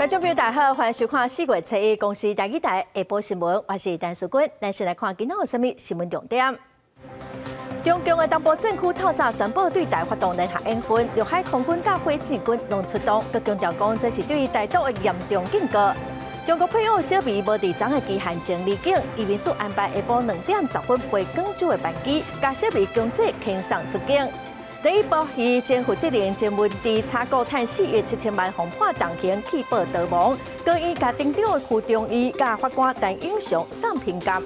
觀眾朋友大家好，歡迎收看4月初一公視台語台下晡新聞，我是陳淑君。咱先來看今仔有啥物新聞重點。中共的東部戰區透早宣布對台發動聯合演訓，陸海空軍佮火箭軍攏出動，閣強調講這是對台獨的嚴重警告。中國配偶小美無佇昨的期限前離境，移民署安排下晡2點10分飛廣州的班機，共小美強制遣送出境。第一部戲前負責人曾文在炒股趁4億7千萬，予判重刑去報逃亡，高院共庭長的傅忠義佮法官陳永祥送評鑑。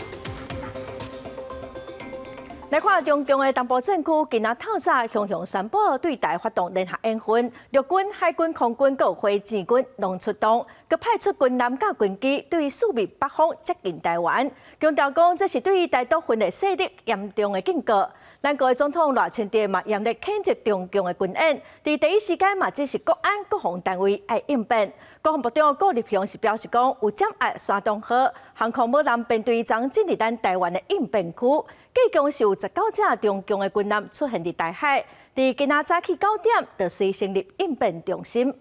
來看中共的東部戰區，今仔透早雄雄宣布對台發動聯合演訓，陸軍、海軍、空軍閣火箭軍攏出動，閣派出軍艦佮軍機對四面八方接近台灣，強調講這是對台獨分裂勢力嚴重的警告。咱國的總統賴清德嘛嚴厲譴責中共的軍演，佇第一時間嘛指示國安國防單位愛應變。國防部長顧立雄是表示講，有掌握山東號航空母艦編隊將進入咱台灣的應變區，計共是有19隻中共的軍艦出現佇台海，佇今仔早起9點就隨成立應變中心。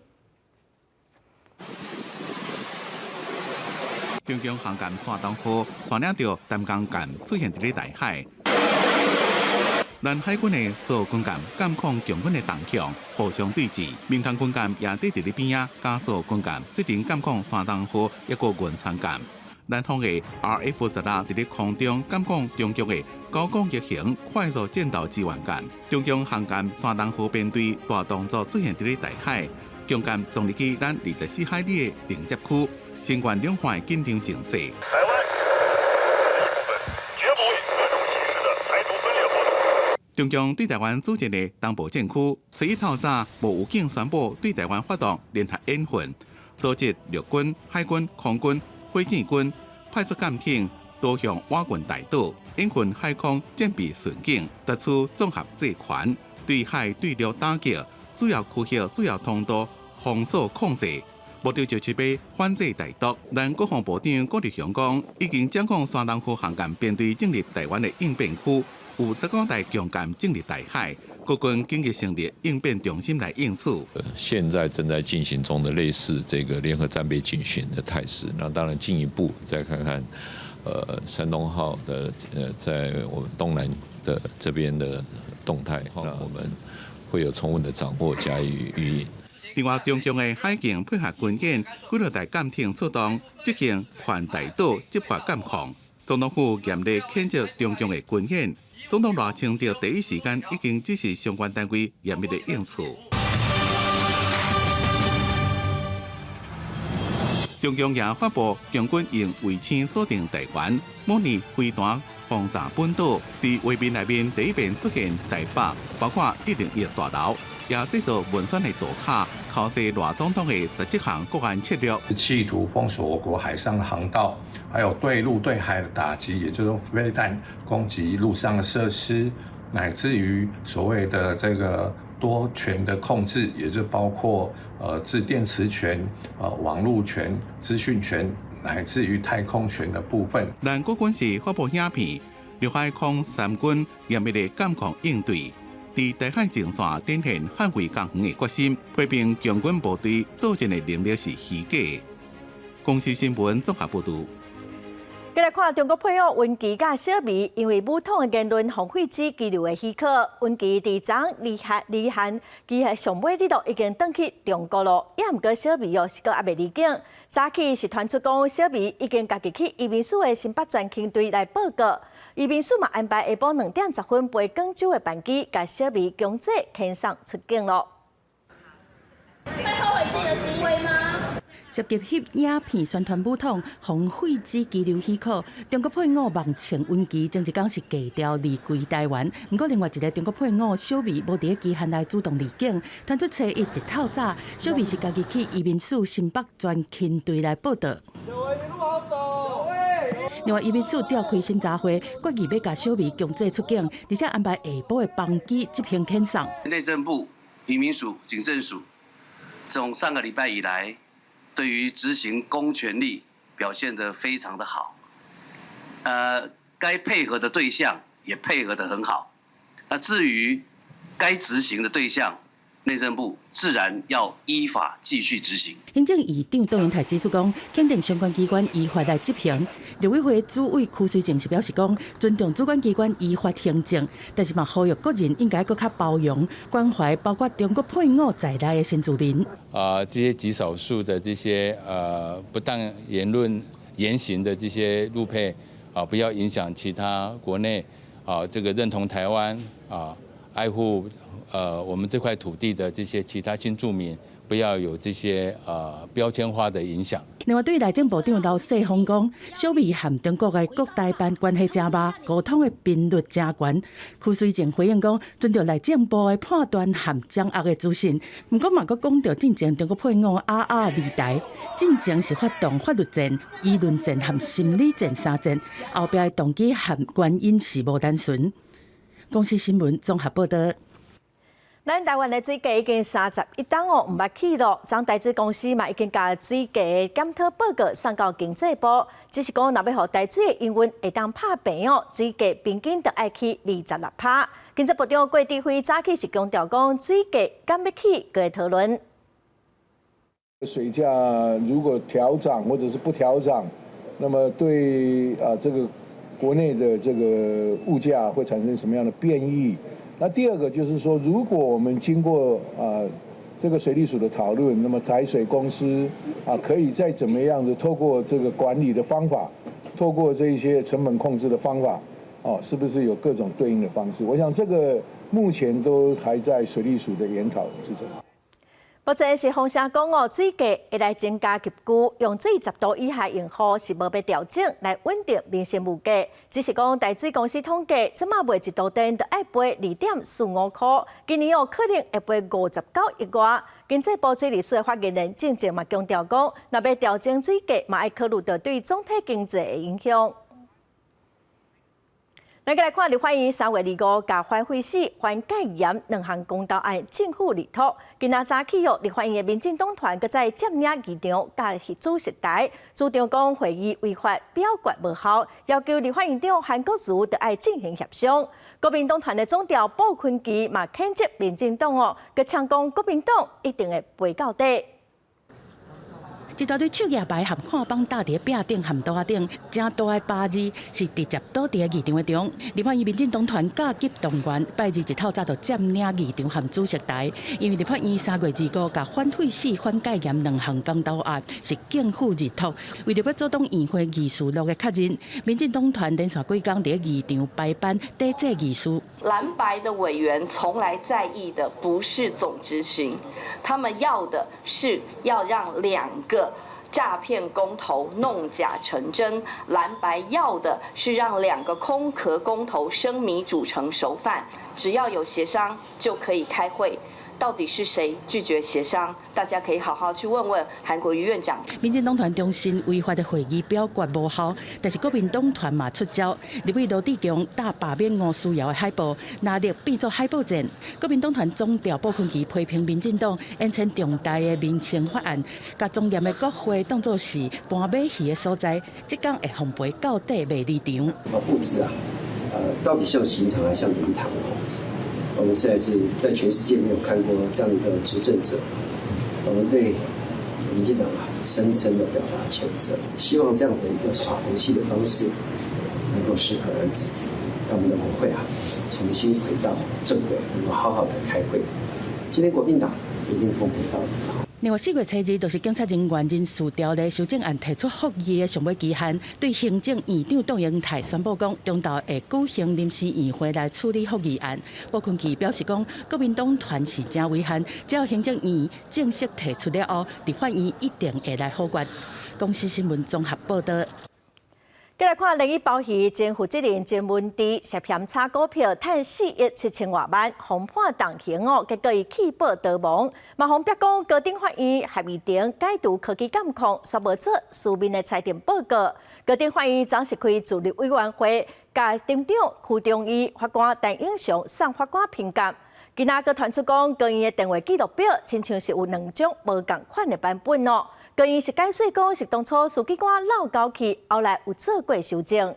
中共航艦山東號帶領著擔綱艦出現佇咧台海。咱海軍的所有軍艦監控共軍的動向，互相對峙。民航軍艦也佇佇咧邊仔，佮所有軍艦做陣監控山東號抑閣汶川艦。南方的 RF-16佇咧空中監控中共的高攻擊型快速戰鬥支援艦。中共航艦山東號編隊大動作出現佇咧台海，共艦撞入去咱24海里的鄰接區，聲援兩岸緊張情勢。台灣一部分，絕不為各種形式的台獨分裂活動。中共對台灣組建的東部戰區，初一透早無預警宣布對台灣發動聯合演訓，組織陸軍、海軍、空軍、火箭軍，派出艦艇導向我軍大島，演訓海空戰備巡警，奪取綜合制權，對海對陸打擊，主要區域、主要通道封鎖控制，目的就是欲反制台獨。咱國防部長顧立雄講，已經掌控山東號航艦編隊進入台灣的應變區。有19台強艦進入台海，國軍緊急成立應變中心來應處。現在正在進行中的類似這個聯合戰備警巡的態勢，那當然進一步再看看，山東號的在我們東南的這邊的動態，那我們會有充分的掌握加以予以。另外，中共的海警配合軍演，幾落台艦艇出動執行環台島執法監控。總統府嚴厲譴責中共的軍演。總統賴清德第一時間已經指示相關單位嚴密的應處。中共也發布共軍用衛星鎖定台灣，模擬飛彈轟炸本島，佇畫面內面第一遍出現台北，包括101大樓，也製造文宣的圖卡，考試賴總統的17項國安策略，企圖封鎖我國海上航道，還有對陸對海的打擊，也就是飛彈攻擊陸上的設施，乃至於所謂的這個多權的控制，也就包括制電磁權、網路權、資訊權，乃至於太空權的部分。咱國軍是發布影片，陸海空三軍嚴密的監控應對，佇台海前線展現捍衛家園的決心，批評共軍部隊作戰的能力是虛假。公視新聞綜合報導。繼來看中國配偶溫琪佮小美，因為武統的言論，予廢止羈留的許可。溫琪佇昨離漢離漢，佢係上尾日都已經轉去中國咯。也毋過小美哦，是閣猶未離境。早起是傳出講，小美已經家己去移民署的新北專勤隊來報告。移民署嘛安排下晡2點10分飛廣州的班機，共小美強制遣送出境咯。會後悔自己的行為嗎？涉及翕影片宣傳武統，予廢止羈留許可。中國配偶孟倩溫琪前一工是低調離開台灣，毋過另外一个中國配偶小美無佇期限內主動離境。傳出初一一透早，小美是家己去移民署新北專勤隊來報到。另外，移民署召開審查會，決議欲共小美強制出境，而且安排下晡的班機執行遣送。內政部移民署、警政署，從上個禮拜以來，對於執行公權力表現得非常的好，該配合的對象也配合得很好。那至於該執行的對象，內政部自然要依法繼續執行。行政院長卓榮泰指出講，肯定相關機關依法來執行。陸委會主委邱垂正是表示講，尊重主管機關依法行政，但是嘛呼籲國人應該閣較包容關懷，包括中國配偶在內的新住民。啊，這些極少數的這些不當言論言行的這些陸配啊，不要影響其他國內啊這個認同台灣啊，愛護我們這塊土地的這些其他新住民，不要有這些標籤化的影響。另外，對內政部長劉世鋒講，小美和中國的國台辦關係誠密，溝通的頻率誠懸。邱垂正回應講，尊重內政部的判斷和掌握的資訊。毋過嘛，閣講著進前中國配偶阿阿離台，進前是發動法律戰、輿論戰和心理戰三戰，後壁的動機和原因是無單純。公視新聞綜合報導。咱台灣的水價已經31冬哦，毋捌起落。昨台水公司嘛已經共水價檢討報告送到經濟部，只是講若欲予台水的營運會當拍平哦，水價平均著愛起26%。經濟部長郭哲輝早起是強調講，水價敢欲起，閣會討論。水價如果調漲或者是不調漲，那麼對啊這個國內的這個物價會產生什麼樣的變異？那第二個就是說，如果我們經過啊這個水利署的討論，那麼台水公司啊可以再怎麼樣子透過這個管理的方法，透過這一些成本控制的方法，哦，是不是有各種對應的方式？我想這個目前都還在水利署的研討之中。目前是風聲講哦，水價會來增加急劇，用水10度以下用戶是無欲調整來穩定民生物價。只是講台水公司統計，這馬賣一度電著愛賠2.45箍，今年哦可能會賠59億外。經濟部水利署的發言人進前嘛強調講，若欲調整水價，嘛愛考慮著對總體經濟的影響。咱閣來看立法院3月25共反廢死、反戒嚴兩項公投案正副入托。今仔早起哦，立法院的民進黨團閣再佔領議場佮主席台，主張講會議違法表決無效，要求立法院長韓國瑜著愛進行協商。國民黨團的總召傅崐萁嘛譴責民進黨哦，閣嗆講國民黨一定會賠到底。一大堆手舉牌和看板搭佇壁頂和桌仔頂，誠大的罷字是直接倒佇議場的中。立法院民進黨團加急動員，拜二一透早就佔領議場和主席台，因為立法院3月25共反廢死、反戒嚴兩項公投案是正副入托，為著欲阻擋院會議事錄的確認，民進黨團連續幾工佇議場排班抵制議事。藍白的委員從來在意的不是總質詢，他們要的是要讓兩個詐騙公投弄假成真，藍白要的是讓兩個空殼公投生米煮成熟飯，只要有協商就可以開會。到底是誰拒絕協商？大家可以好好去問問韓國瑜院長。民進黨團重申違法的會議表決無效，但是國民黨團嘛出招，立委羅智強搭罷免吳思瑤的海報，拿力變做海報戰。國民黨團總召傅崐萁批評民進黨延簽重大的民生法案，共莊嚴的國會當作是搬馬戲的所在，這工會予賠到底袂離場。啊，布置啊，到底像刑場還是像靈堂？我們實在是在全世界沒有看過這樣一個執政者，我們對民進黨啊深深的表達譴責，希望這樣的一個耍紅戲的方式能夠適可而止，讓我們的國會啊重新回到正軌，能夠好好的開會。今天國民黨一定奉陪到底。另外，4月初2就是警察人員人事條例修正案提出覆議的上尾期限，對行政院長卓榮泰宣布講，中晝會舉行臨時院會來處理覆議案。傅崐萁表示講，國民黨團是誠遺憾，只要行政院正式提出了後，立法院一定會來否決。公視新聞綜合報導。繼來看鯪魚鮑魚前負責人曾文智涉嫌炒股票，趁4億7千外萬，予判重刑哦，結果伊棄保逃亡，嘛予逼講高等法院合議庭解除科技監控，煞無做書面的裁定報告。高等法院昨是開自律委員會，共庭長邱忠義、法官陳永祥送法官評鑑。今仔閣傳出講，高院的電話記錄表，親像是有兩種無仝款的版本哦。高院是解釋講，是當初書記官漏交去，後來有做過修正。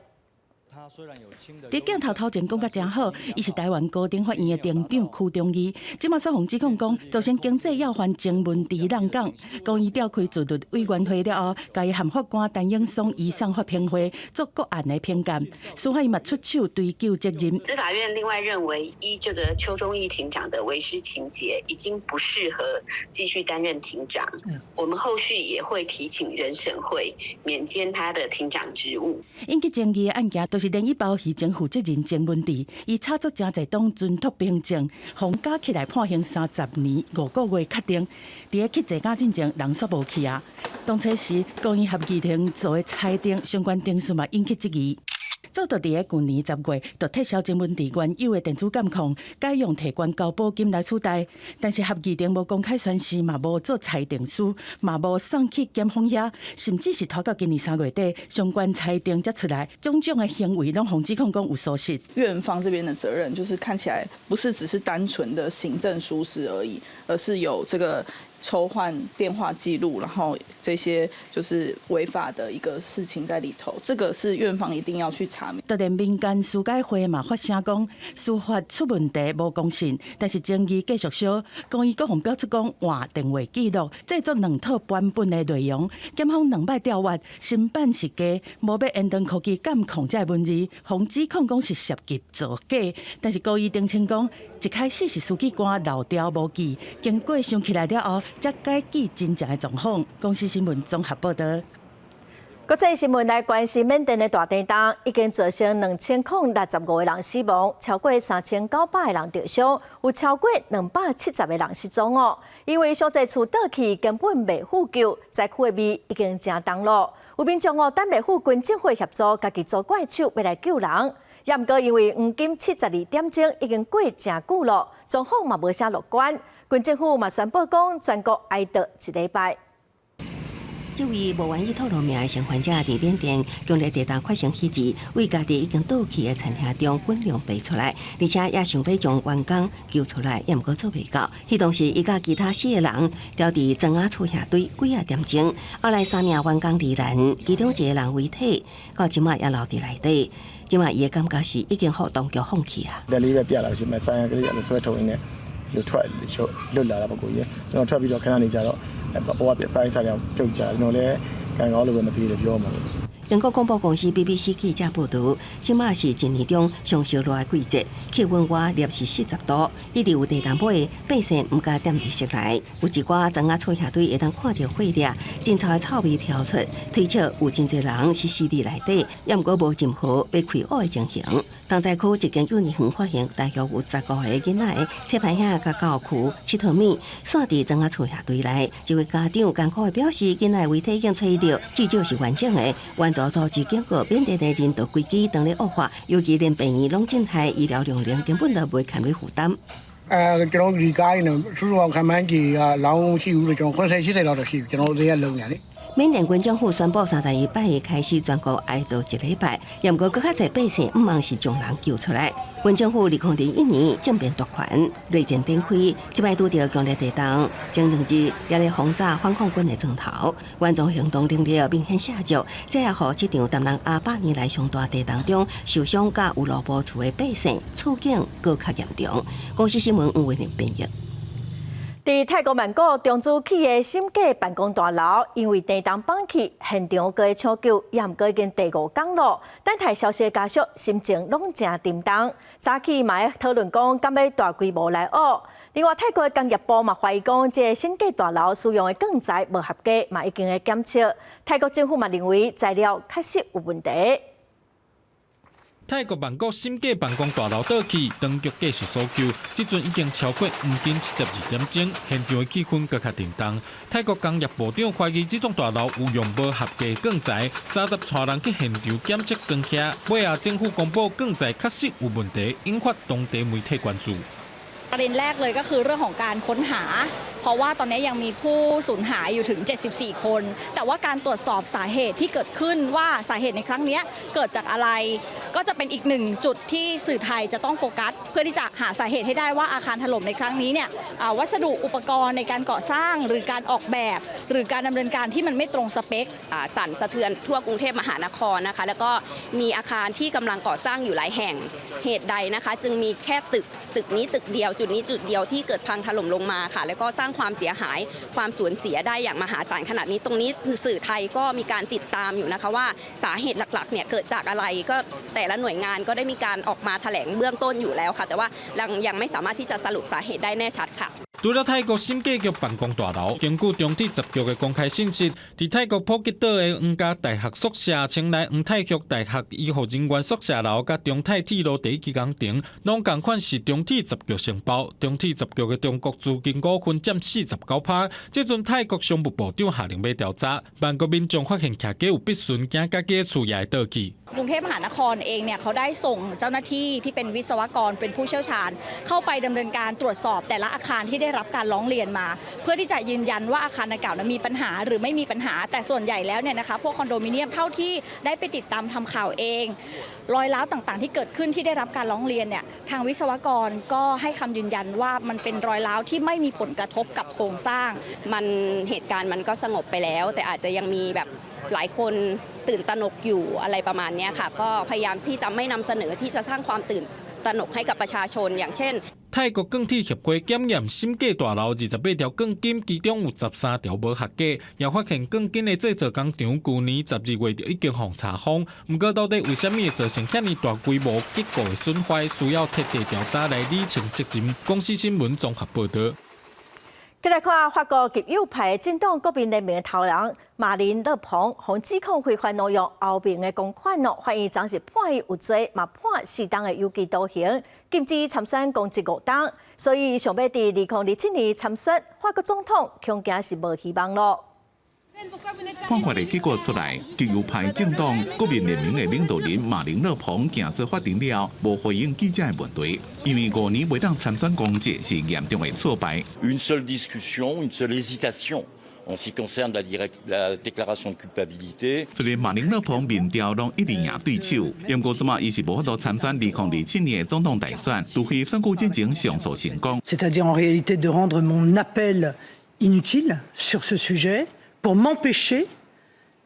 佇鏡頭頭前講甲誠好，伊是臺灣高等法院的庭長邱忠義。這馬煞予指控講，造成經濟要犯鄭文智挵港，講伊召開自律委員會了後，共伊和法官陳永松移送法評會做個案的評鑑，司法院嘛出手追究責任。司法院另外認為，依這個邱忠義庭長的違失情節，已經不適合繼續擔任庭長。我們後續也會提請人審會免兼他的庭長職務。引起爭議的案件，就是連一鮑魚前負責人鄭文智，伊炒作誠濟黨存託憑證，予加起來判刑30年5個月確定。佇咧去坐監進前，人煞無去啊。當初時，高院合議庭做的裁定，相關程序嘛引起質疑。早佇咧舊年10月，就撤銷鄭文智原有的電子監控，改用提懸交保金來取代。但是合議庭無公開宣示，嘛無做裁定書，嘛無送去檢方遐，甚至是拖到今年3月底，相關裁定才出來，種種的行為攏予指控講有疏失。院方這邊的責任，就是看起來不是只是單純的行政疏失而已，而是有這個抽換電話記錄，然後這些就是違法的一個事情在裡頭，這個是院方一定要去查明。就連民間司改會嘛發聲講，司法出問題無公信，但是爭議繼續燒。公伊閣予表出講換電話記錄，製作兩套版本的內容，檢方兩擺調閱，新版是假，無欲延長科技監控這個文字，予指控講是涉及造假，但是高伊澄清講，一開始是書記官漏調無記，經過想起來了後，才改記真正的狀況。公視新聞綜合報導。國際新聞來關心緬甸的大地震，已經造成2065個人死亡，超過3900個人著傷，有超過270個人失蹤哦。因為上濟厝倒去根本袂赴救，災區的味已經誠重咯。有民眾哦，等袂赴軍政府協助，家己組怪手欲來救人。也毋過因為黃金72點鐘已經過誠久咯，狀況嘛無啥樂觀。軍政府嘛宣布講，全國哀悼一禮拜。這位無願意透露名的生還者佇緬甸強烈地震發生彼日，為家己已經倒去的餐廳中滾量爬出來，而且也想欲將員工救出來，也毋過做袂到。彼當時，伊佮其他四个人牢佇磚仔厝下堆幾仔點鐘，後來三名員工罹難，其中一个人遺體到這馬也留佇內底。這馬伊的感覺是已經予當局放棄啊。英國廣播公司 BBC 記者報導，這馬是一年中上燒熱的季節，氣溫外攝氏40度，一直有地震尾，百姓毋敢踮佇室內。有一寡磚仔厝下堆會當看著火粒，真臭的臭味飄出，推測有真濟人是死佇內底，也毋過無任何欲開挖的情形。東災區一間幼兒園發現大約有15個囡仔的切歹兄佮教區𨑨迌物，散佇磚仔厝下堆內。這位家長艱苦的表示，囡仔遺體已經揣著，至少是完整的。援助組織警告，緬甸的人道危機當咧惡化，尤其連病院攏正害醫療量能根本就袂堪咧負擔。 အဲကျွန်တော်ဒီကားရင်စုစုပေါင်းခန့်မှန်းခြေကလောင်းရှိဘူးလို့ကျွန်တော်80 80လောက်တော့ရှိပြီကျွန်တော်တို့ကလုံညာလေ 緬甸軍政府宣布31擺開始全國哀悼一禮拜，也毋過閣較濟百姓毋茫是將人救出來。軍政府2021年政變奪權，內戰展開，這擺拄著強烈地動，前兩日也咧轟炸反抗軍的莊頭，援助行動能力明顯下降，這也予這場東南亞100年來上大地動中受傷佮有路無厝的百姓處境閣較嚴重。公視新聞黃偉玲編譯。佇泰國曼谷中資企業審計辦公大樓，因為地動崩去，現場閣咧搶救，也毋過已經第五工咯。等待消息的家屬心情攏誠沉重。早起嘛會討論講，敢欲大規模來挖。另外，泰國的工業部嘛懷疑講，這个審計大樓使用的鋼材無合格，嘛已經咧檢測。泰國政府嘛認為材料確實有問題。泰國曼谷審計辦公大樓倒去，當局繼續搜救，這陣已經超過黃金72點鐘，現場的氣氛閣較沉重。泰國工業部長懷疑這棟大樓有用無合格鋼材，三十帶人去現場檢測裝卸，尾仔政府公布鋼材確實有問題，引發當地媒體關注。 ประเด็นแรกเลยก็คือเรื่องของการค้นหา เพราะว่าตอนนี้ยังมีผู้สูญหายอยู่ถึง 74 คน แต่ว่าการตรวจสอบสาเหตุที่เกิดขึ้นว่าสาเหตุในครั้งนี้เกิดจากอะไร ก็จะเป็นอีกหนึ่งจุดที่สื่อไทยจะต้องโฟกัส เพื่อที่จะหาสาเหตุให้ได้ว่าอาคารถล่มในครั้งนี้เนี่ยวัสดุอุปกรณ์ในการก่อสร้างหรือการออกแบบ หรือการดำเนินการที่มันไม่ตรงสเปค สั่นสะเทือนทั่วกรุงเทพมหานครนะคะ แล้วก็มีอาคารที่กำลังก่อสร้างอยู่หลายแห่งเหตุใดนะคะ จึงมีแค่ตึกตึกนี้ตึกเดียว จุดนี้จุดเดียวที่เกิดพังถล่มลงมาค่ะ แล้วก็สร้างความเสียหายความสูญเสียได้อย่างมหาศาลขนาดนี้ตรงนี้สื่อไทยก็มีการติดตามอยู่นะคะว่าสาเหตุหลักๆเนี่ยเกิดจากอะไรก็แต่ละหน่วยงานก็ได้มีการออกมาแถลงเบื้องต้นอยู่แล้วค่ะ แต่ว่ายังไม่สามารถที่จะสรุปสาเหตุได้แน่ชัดค่ะ 除了泰國審計局辦公大樓，根據中鐵十局的公開信息，佇泰國普吉島的皇家大學宿舍、清萊皇太后大學醫護人員宿舍樓，佮中泰鐵路第一期工程，攏仝款是中鐵十局承包。中鐵十局的中國資金股份佔49%。這陣泰國商務部長下令欲調查，曼谷民眾發現徛家有必巡，驚家己的厝也會倒去。 กรุงเทพมหานครเองเนี่ยเขาได้ส่งเจ้าหน้าที่ที่เป็นวิศวกรเป็นผู้เชี่ยวชาญ เข้าไปดำเนินการตรวจสอบแต่ละอาคารที่ได้รับการร้องเรียนมา เพื่อที่จะยืนยันว่าอาคารดังกล่าวนั้นมีปัญหาหรือไม่มีปัญหา แต่ส่วนใหญ่แล้วเนี่ยนะคะพวกคอนโดมิเนียมเท่าที่ได้ไปติดตามทำข่าวเอง รอยร้าวต่างๆ ที่เกิดขึ้นที่ได้รับการร้องเรียนเนี่ยทางวิศวกรก็ให้คำยืนยันว่ามันเป็นรอยร้าวที่ไม่มีผลกระทบกับโครงสร้าง มันเหตุการณ์มันก็สงบไปแล้ว แต่อาจจะยังมีแบบหลายคนตื่นตระหนกอยู่อะไรประมาณนี้ค่ะ ก็พยายามที่จะไม่นำเสนอที่จะสร้างความตื่นตระหนกให้กับประชาชน อย่างเช่น 泰國鋼鐵協會檢驗審計大樓28條鋼筋，其中有13條無合格，也發現鋼筋的製造工廠舊年12月就已經予查封。毋過到底為啥物會造成遐爾大規模結構的損壞，需要徹底調查來理清責任。公視新聞綜合報導。繼來看法國極右派政黨國民聯盟的頭人馬林勒龐，予指控非法挪用歐盟的公款哦，法院昨是判伊有罪，嘛判4冬的有期徒刑，禁止參選公職5冬，所以想欲佇2027年參選法國總統，恐驚是無希望囉。判決的結果出來，極右派政黨國民聯盟的領導人馬林勒龐行出法庭了，無回應記者的問題，因為5年袂當參選公職是嚴重的挫敗。 Une seule discussion, une seule hésitation en ce qui concerne la déclaration de culpabilité。雖然馬林勒龐民調攏一直贏對手，毋過這馬伊是無法度參選2027年的總統大選，除非選舉進前上訴成功。 C'est-à-dire en réalité de rendre mon appel inutile sur ce sujet pour m'empêcher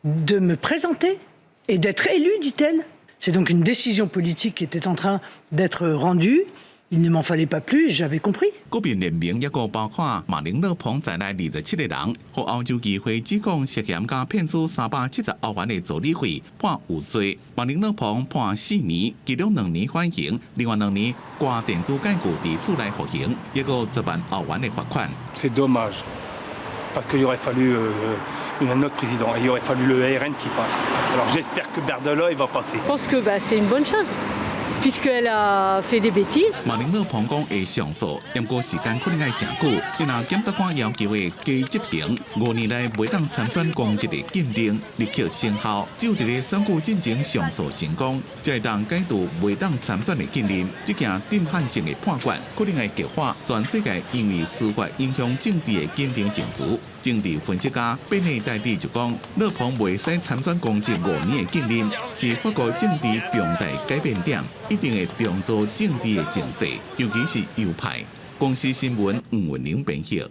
de me présenter et d'être élu, dit-elle. C'est donc une décision politique qui était en train d'être rendue. Il ne m'en fallait pas plus, j'avais compris. 國民聯盟抑閣包括馬林勒龐在內27個人，予歐洲議會指控涉嫌共騙取370歐元的助理費，判有罪。馬林勒龐判4年，其中2年緩刑，另外2年掛電子監具佇厝內服刑，抑閣10萬歐元的罰款。 C'est dommage, parce qu'il aurait fallu un autre président, il aurait fallu le RN qui passe. Alors j'espère que Bardella il va passer. Je pense que bah, c'est une bonne chose, puisqu'elle a fait des bêtises. 馬林勒龐講會上訴，毋過時間可能愛誠久。伊若檢察官要求的加執行5年內袂當參選公職的禁令立刻生效，只有佇咧選舉進前上訴成功，才會當解除袂當參選的禁令。這件震撼性的判決，可能會激化全世界因為司法影響政治的緊張情緒。政治分析家貝內戴蒂就講，勒龐袂使參選公職五年的禁令，是法國政治重大改變點，一定會重組政治的情勢，尤其是右派。公視新聞吳文玲編譯。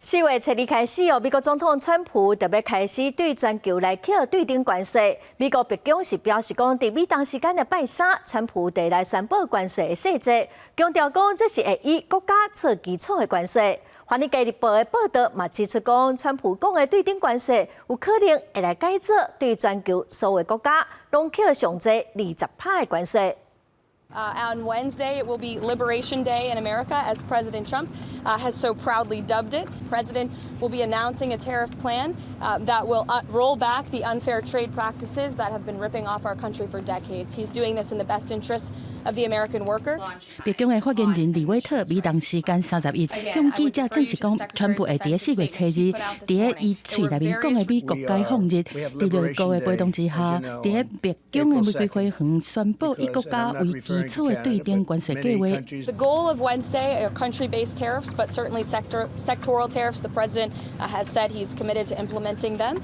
4月初2開始哦，美國總統川普特別開始對全球來課對等關稅。美國白宮是表示講，佇美東時間的拜三，川普就來宣布關稅的細節，強調講這是會以國家做基礎的關稅。華爾街日報的報道嘛指出講，川普講的對等關稅有可能會來改做對全球所有國家攏課上濟20%的關稅。 On Wednesday, it will be Liberation Day in America, as President Trump has so proudly dubbed it. President will be announcing a tariff plan that will roll back the unfair trade practices that have been ripping off our country for decades. He's doing this in the best interest of the American worker. 白宮的發言人李威特美東時間31向記者證實講，川普會佇4月初2，佇伊喙內面講的美國解放日，佇內閣的陪同之下，佇白宮的玫瑰花園宣布以國家為基礎的對等關稅計劃。 The goal of Wednesday are country-based tariffs, but certainly sectoral tariffs. The president has said he's committed to implementing them.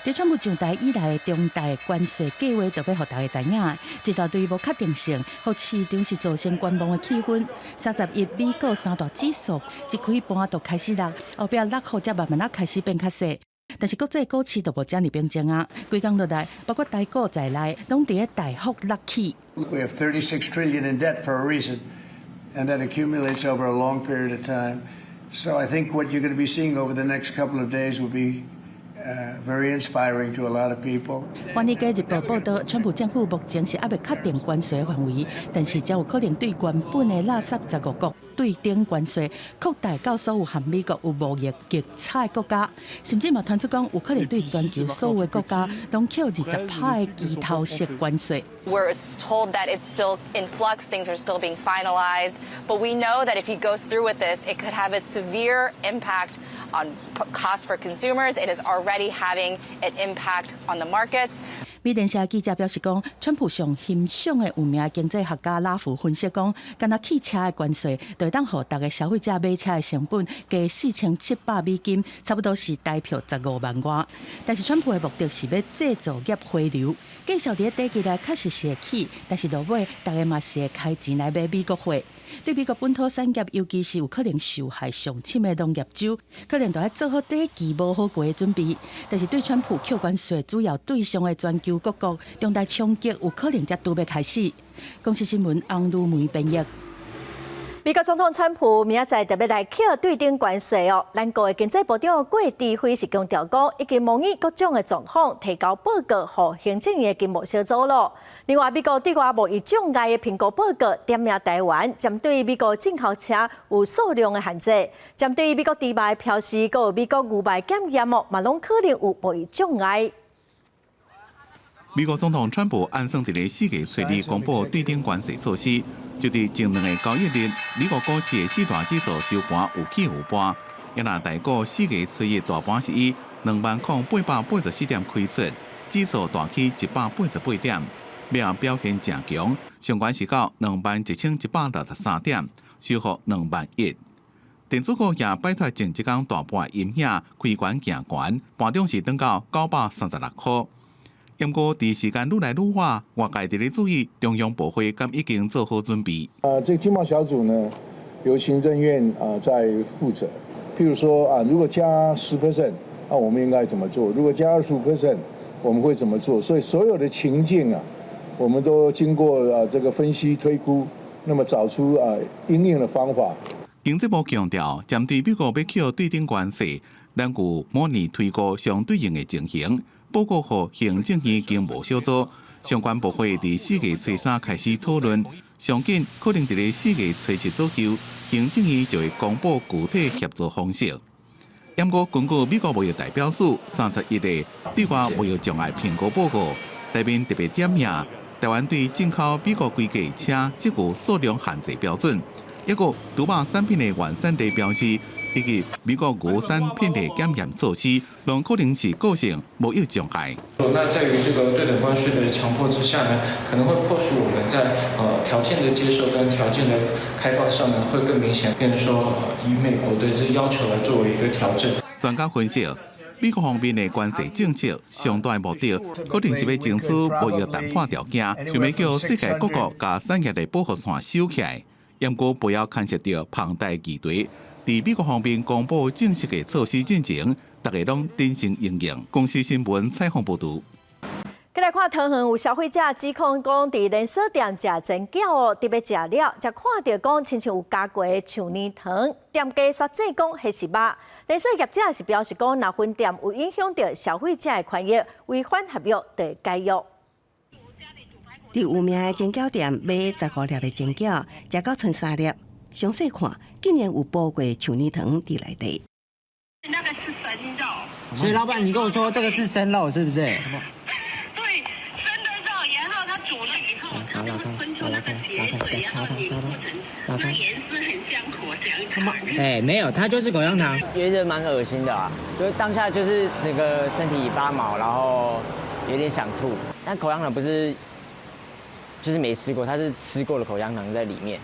佇川普上台以來的重大關稅計劃，就欲予大家知影，這大堆無確定性，予市場是造成觀望的氣氛。31，美國三大指數一開盤就開始落，後壁落雨才慢慢仔開始變較細。但是國際股市就無遮爾平靜啊！規工落來，包括台股在內，攏佇咧大幅落去。 We have 36 trillion in debt for a reason, and that accumulates over a long period of time. So I think what you're going to be seeing over the next couple of days will be very inspiring to a lot of people. 華爾街日報報導，川普政府目前是猶未確定關稅範圍，但是才有可能對原本的垃圾15國對等關稅擴大到所有和美國有貿易逆差的國家，甚至嘛傳出講有可能對全球所有的國家攏扣20%的機頭式關稅。 We're told that it's still in flux, things are still being finalized, but we know that if he goes through with this, it could have a severe impact on costs for consumers. It is already having an impact on the markets. 美聯社記者表示講，川普上欣賞的有名經濟學家拉夫分析講，干焦汽車的關稅，就會當予逐个消費者買車的成本加4700美金，差不多是台票15萬外。但是川普的目的是欲製造業回流，繼續佇短期內確實是會起，但是落尾逐家嘛是會開錢來買美國貨。對美國本土產業，尤其是有可能受害上深的農業州，可能都愛做好短期無好過的準備。但是對川普扣關稅主要對象的全球各國，重大衝擊有可能才拄欲開始。公視新聞翁如梅編譯。美國總統川普明仔載特別來扣對等關稅哦。咱國的經濟部長郭智輝是強調講，已經模擬各種的狀況，提交報告予行政院的經貿小組咯。另外，美國對外貿易障礙的評估報告點名台灣，針對美國進口車有數量的限制，針對美國豬肉的標示，閣有美國牛肉檢驗哦，嘛攏可能有貿易障礙。美國總統川普按算佇咧4月初2公布對等關稅措施，就佇前兩个交易日，美國股市的四大指數收盤有起有跌。若台股4月初1大盤是以20,884點開出，指數大起188點，尾後表現誠強，上懸是到21,163點，收復21,000。電子股也擺脫前一工大盤陰影，開懸行懸，盤中是轉到936塊。毋過，佇時間愈來愈晚，外界佇咧注意中央部會敢已經做好準備。啊，這個經貿小組呢，由行政院啊在負責。譬如說啊，如果加10%，那我們應該怎麼做？如果加25%，我們會怎麼做？所以所有的情境啊，我們都經過啊這個分析推估，那麼找出啊因應的方法。經濟部強調，針對美國欲扣對等關稅，咱有模擬推估相對應的情形。報告予行政院經貿小組，相關部會佇4月初3開始討論，上緊可能佇咧4月初7左右，行政院就會公布具體協作方式。毋過根據美國貿易代表署31的對外貿易障礙評估報告，內面特別點名台灣對進口美國規格車設有數量限制標準，抑閣豬肉產品的原產地標示，以及美國牛產品的檢驗措施，攏可能是構成貿易障礙。那在於這個對等關稅的強迫之下呢，可能會迫使我們在條件的接受跟條件的開放上呢，會更明顯，變成說以美國的這要求來作為一個調整。專家分析，美國方面的關稅政策上大目的，可能是欲爭取貿易談判條件，想欲叫世界各國共產業的保護傘收起來。毋過不要牽涉著龐大議題。佇美國方面公布正式的措施進前，逐家攏謹慎應用。公視新聞採訪報導。過來看桃園有消費者指控講，佇連鎖店食煎餃哦，特別食了，才看著講親像有加過樹奶糖，店家煞指講彼是肉。連鎖業者是表示講，若分店有影響著消費者的權益，違反合約就會解約。佇有名的煎餃店買15粒的煎餃，食到賰三粒。詳細看，竟然有補過樹奶糖佇內底。那個是生肉。所以老闆，你跟我說這個是生肉，是不是？對，生的肉，然後他煮了以拉開，拉開，拉開，再插它，插它，拉開。哎，沒有，它就是口香糖，覺得蠻噁心的啊，就當下就是整個身體發毛，然後有點想吐。但口香糖不是，就是沒吃過，它是吃過的口香糖在裡面。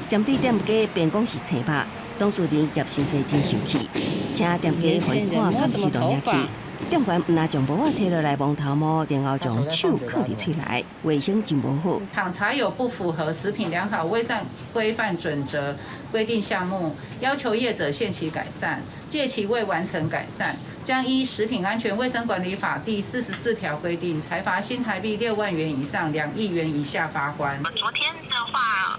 針對店家辯講是青肉，當事人葉先生真生氣，請店家予伊看監視錄影器。店員毋但將帽仔提落來摸頭毛，然後將手囥佇喙內，衛生真無好。倘查有不符合食品良好衛生規範準則規定項目，要求業者限期改善，屆期未完成改善，將依食品安全衛生管理法第44條規定，裁罰新台幣6萬元以上2億元以下罰鍰。昨天的話，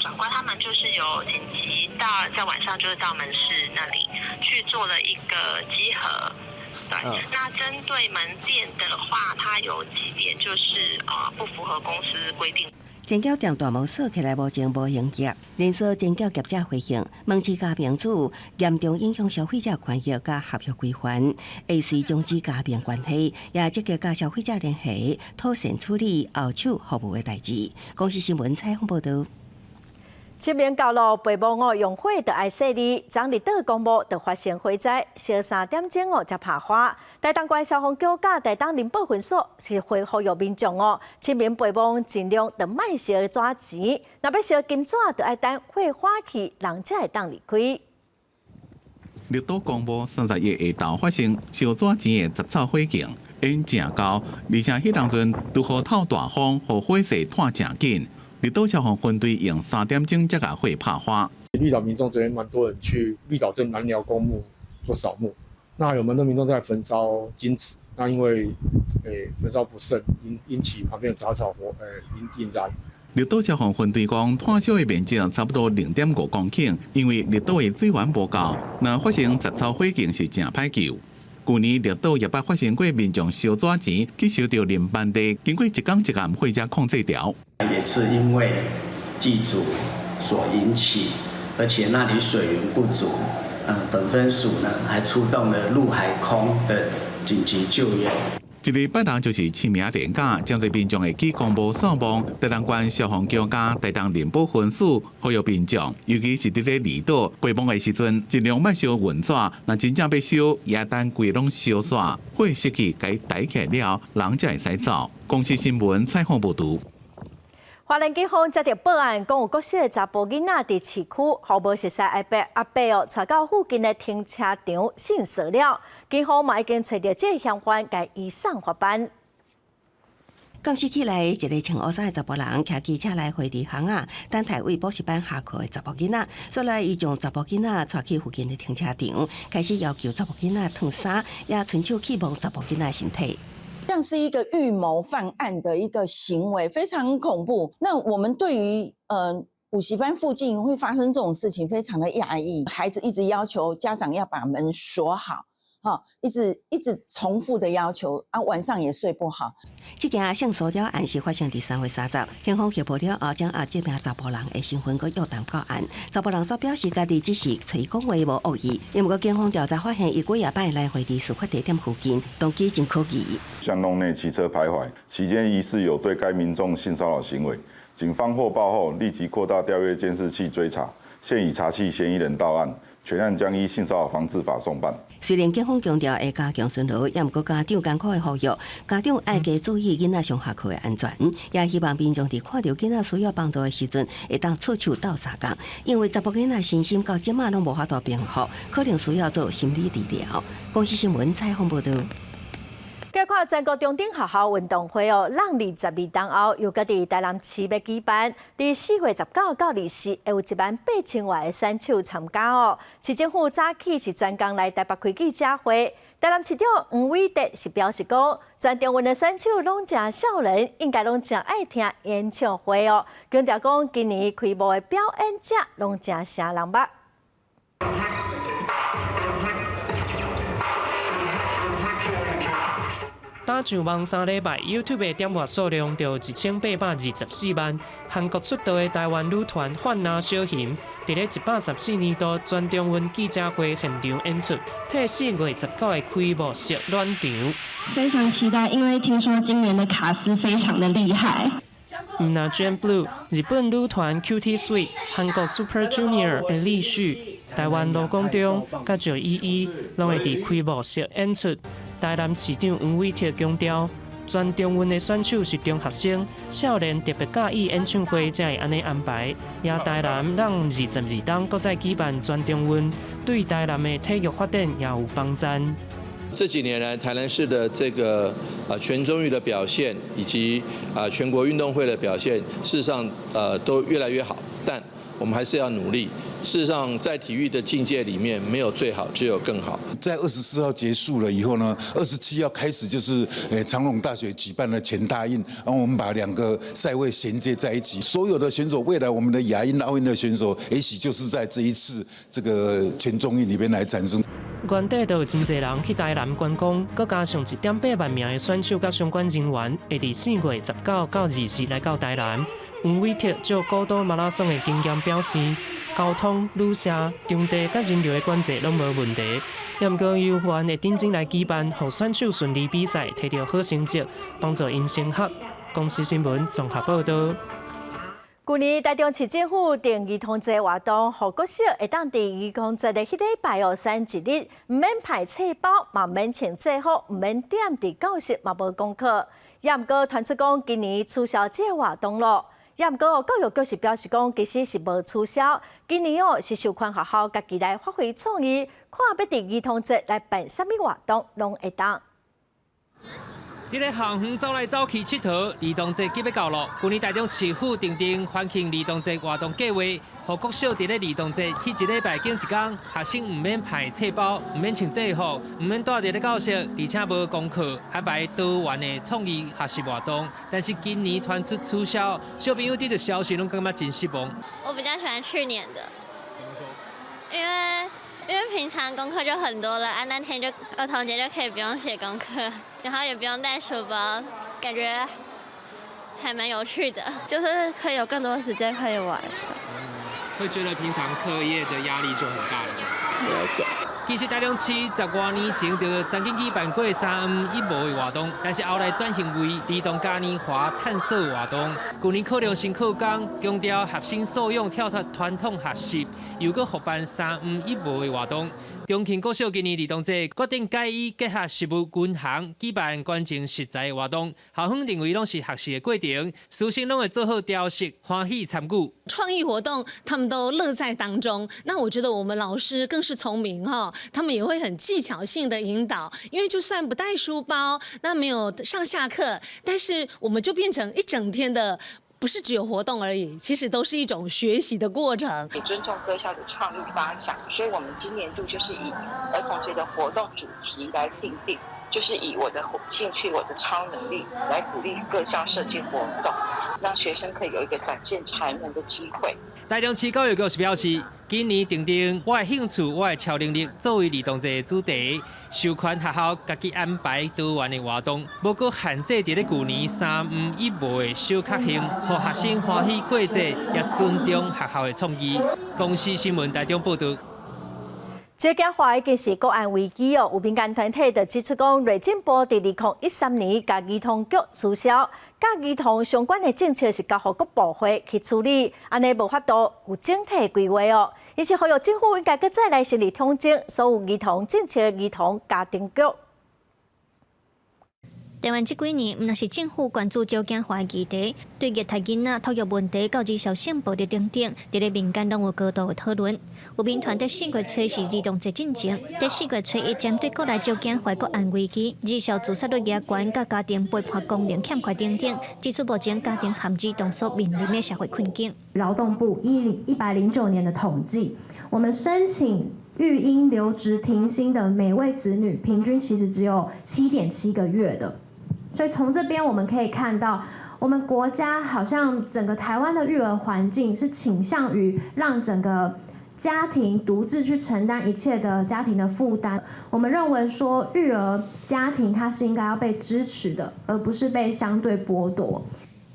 長官他們就是有緊急到在晚上，就是到門市那裡去做了一個稽核。對，那針對門店的話，它有幾點就是不符合公司規定。煎餃店大門鎖起來無證無營業，連鎖煎餃業者回應，門市加盟主嚴重影響消費者權益佮合約規範，會隨終止加盟關係，也積極佮消費者聯繫，妥善處理後手服務的代誌。公視新聞採訪報導。清明到了，爸母哦用火就愛細膩，昨綠島公墓就發生火災，燒3點鐘哦才拍火。台東縣消防局佮台東林保分所是會呼籲民眾哦，清明爸母盡量就莫燒紙錢，若欲燒金紙就愛等火化去，人才會當離開。綠島公墓31下晝發生燒紙錢的雜草火警，煙誠高，而且彼當陣拄好透大風，予火勢湠誠緊。綠島消防分隊用3點鐘才共火拍化。綠島民眾昨天蠻多人去綠島鎮南寮公墓做掃墓，那有蠻多民眾在焚燒金紙，那因為焚燒不慎，引起旁邊的雜草火引燃。綠島消防分隊講，湠燒的面積差不多0.5公頃，因為綠島的水源無夠，若發生雜草火警是誠歹救。舊年綠島也捌發生過民眾燒紙錢去燒著林班地，經過一工一暗火才控制牢。也是因為祭祖所引起，而且那裡水源不足，本分署呢還出動了陸海空的緊急救援。這禮拜六就是清明連假，誠濟民眾會去公墓掃墓。台東縣消防局佮台東林保分署呼籲民眾，尤其是佇咧離島陪墓的時陣，盡量莫燒銀紙，若真正欲燒，也等規攏燒煞，火熄去，共伊抬起來了，人才會使走。公視新聞採訪報導。花蓮警方接著報案，講有國小的查埔囡仔佇市區，予無熟似阿伯阿伯哦，帶到附近的停車場性騷擾。警方嘛已經揣著這個嫌犯，共移送法辦。監視器內一个穿烏衫的查埔人，騎機車來回佇巷仔，等待為補習班下課的查埔囡仔。後來，伊將查埔囡仔帶去附近的停車場，開始要求查埔囡仔脫衫，也伸手去摸查埔囡仔的身體。像是一個預謀犯案的一個行為，非常恐怖。那我們對於補習班附近會發生這種事情，非常的訝異。孩子一直要求家長要把門鎖好，哈，一直一直重複的要求啊，晚上也睡不好。這件性騷擾案是發生佇3月30，警方協報了後，掌握這名查埔人的身份，閣約談到案。查埔人所表示，家己只是揣伊講話無惡意。毋過警方調查發現，伊幾仔擺來回佇事發地點附近，動機真可疑。巷弄內騎車徘徊，期間疑似有對該民眾性騷擾行為。警方獲報後，立即擴大調閱監視器追查，現已查緝嫌疑人到案，全案將依性騷擾防治法送辦。雖然警方強調會加強巡邏，也毋過家長艱苦的呼籲，家長愛加注意囡仔上下課的安全，也希望民眾佇看著囡仔需要幫助的時陣，會當出手鬥相共。因為查埔囡仔身心到這馬攏無法度平復，可能需要做心理治療。公視新聞採訪報導。繼看全國中等學校運動會哦，佇22冬後又閣佇台南市欲舉辦，佇4月19到24，會有1萬8千外个選手參加哦。市政府早起是專工來台北開記者會，台南市長黃偉哲是表示講，全中運的選手攏誠少年，應該攏誠愛聽演唱會哦。強調講，今年開幕的表演者攏誠聲人目。打上網3禮拜，YouTube 的點閱數量就1824萬。韓國出道的台灣女團范娜小熊，佇咧114年度全中運記者會現場演出，替4月19的開幕式暖場。非常期待，因為聽說今年的卡司非常的厲害。毋但 Jam Blue，日本女團 Cutie Sweet、韓國 Super Junior 的李旭、台灣盧廣仲、佮趙依依，攏會佇開幕式演出。台南市長黃偉哲強調，全中運的選手是中學生，少年特別佮意演唱會，才會按呢安排。也台南讓22冬閣再舉辦全中運，對台南的體育發展也有幫助。這幾年來，台南市的這個全中運的表現，以及全國運動會的表現，事實上都越來越好。但我們還是要努力。事實上，在體育的境界裡面，沒有最好，只有更好。在24號結束了以後呢，27號開始就是長榮大學舉辦的全大運，然後我們把兩個賽會銜接在一起。所有的選手，未來我們的亞運、奧運的選手，也許就是在這一次這個全中運裡面來產生。原底就有真濟人去台南觀光，閣加上1.8萬名的選手佮相關人員，會佇4月19到20來到台南。黃偉哲就古都馬拉松的經驗表示，交通、旅社、場地佮人流的管制攏無問題。毋過猶原會認真來舉辦，予選手順利比賽，摕著好成績，幫助𪜶升學。公視新聞綜合報導。舊年台中市政府定兒童節活動，予國小會當佇兒童節的彼禮拜哦，選一日，毋免排冊包，嘛毋免穿制服，毋免踮佇教室，嘛無功課。也毋過傳出講今年取消這個活動咯。也毋過教育局是表示講，其實是無取消，今年哦是授權學校家己來發揮創意，看欲佇兒童節來辦啥物活動，攏會當。佇咧校園走來走去𨑨迌，兒童節急欲到咯。舊年台中市府訂定歡慶兒童節活動計劃，予國小佇咧兒童節彼一禮拜揀一工，學生毋免排冊包，毋免穿制服，毋免蹛佇咧教室，而且無功課，安排多元的創意學習活動。但是今年傳出取消，小朋友得著消息攏感覺真失望。我比較喜歡去年的。怎麼說？因為平常功課就很多了，啊，那天就兒童節就可以不用寫功課，然後也不用帶書包，感覺還蠻有趣的，就是可以有更多時間可以玩。會覺得平常課業的壓力就很大了。有點。其實台中市十外年前就曾經舉辦過三毋一無的活動，但是後來轉型為兒童嘉年華探索活動。舊年考量新課綱，強調學生素養跳脫傳統學習，又閣復辦三毋一無的活動。中慶國小今年兒童節決定改以結合食物銀行舉辦捐贈食材的活動，校方認為攏是學習的過程，師生攏會做好調適，歡喜參與。創意活動，他們都樂在當中。那我覺得我們老師更是聰明哈，他們也會很技巧性的引導，因為就算不帶書包，那沒有上下課，但是我們就變成一整天的。不是只有活動而已，其實都是一種學習的過程。也尊重各校的創意發想，所以我們今年度就是以兒童節的活動主題來訂定，就是以我的興趣、我的超能力來鼓勵各校設計活動，讓學生可以有一個展現才能的機會。台中市教育局是表示，今年訂定我的興趣、我的超能力作為兒童節的主題，授權學校家己安排多元的活動，無閣限制佇咧舊年三毋一無的小確幸，予學生歡喜過節，也尊重學校的創意。公視新聞台中報導。少子化已經是國安危機哦，有民間團體就指出講，內政部佇2013年共兒童局取消，佮兒童相關的政策是交予各部會去處理，按呢無法度有整體規劃哦。𪜶是呼籲政府應該閣再來成立統整所有兒童政策、兒童家庭局。台灣這幾年，毋但是政府關注少子化議題，對虐待囡仔、托育問題、到兒少性暴力等等，佇咧民間攏有高度的討論。有民團佇4月初是兒童節進前，佇4月初一針對國內少子化國安危機、兒少自殺率懸佮家庭陪伴功能欠缺等等，指出目前家庭和兒童所面臨的社會困境。勞動部109年的統計，我們申請育嬰留職停薪的每位子女，平均其實只有7.7個月的。所以從這邊我們可以看到，我們國家好像整個台灣的育兒環境是傾向於讓整個家庭獨自去承擔一切的家庭的負擔。我們認為說育兒家庭它是應該要被支持的，而不是被相對剝奪。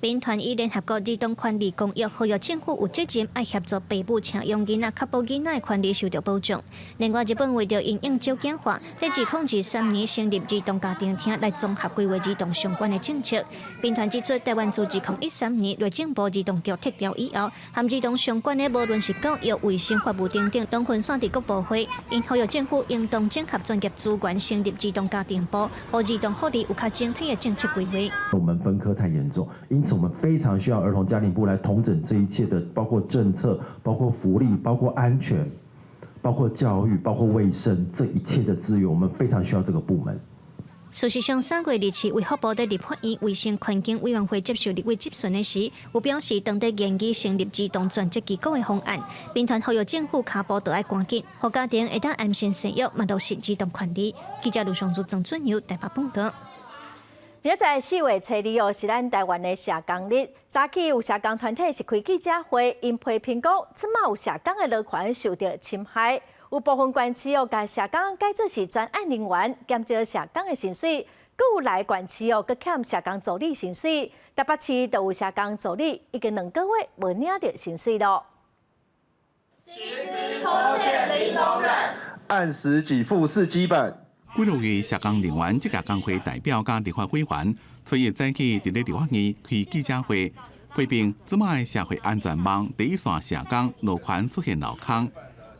民團以聯合國兒童權利公約呼籲政府有責任愛協助爸母請養囡仔，確保囡仔的權利受到保障。另外，日本為著因應少子化，佇2023年成立兒童家庭廳來綜合規劃兒童相關的政策。民團指出，台灣自2013年內政部兒童局撤掉以後，和兒童相關的無論是教育、衛生、法務等等，攏分散佇各部會。𪜶呼籲政府應當整合專業資源，成立兒童家庭部，予兒童福利有較整體的政策規劃。我們分科太嚴重，因此我們非常需要兒童家庭部來統整這一切的，包括政策、包括福利、包括安全、包括教育、包括衛生，這一切的資源，我們非常需要這個部門。事實上，3月27，衛福部佇立法院衛生環境委員會接受立委質詢的時，有表示當佇研擬成立兒童專責機構的方案。民團呼籲政府跤步著愛趕緊，予家庭會當安心生育，嘛落實兒童權利。記者盧尚如、曾俊友台北報導。明仔載4月初2哦，是咱台灣的社工日。早起有社工團體是開記者會，𪜶批評講，這馬有社工的勞權受著侵害，有部分縣市哦，共社工改做是專案人員，減少社工的薪水；閣有來縣市哦，閣欠社工助理薪水。台北市就有社工助理已經2個月無領著薪水囉。薪資拖欠零容忍，按時給付是基本。幾落個社工人員職業工會代表佮立法委員，初一早起佇咧立法院開記者會，批評這馬的社會安全網第一線社工勞權出現漏空。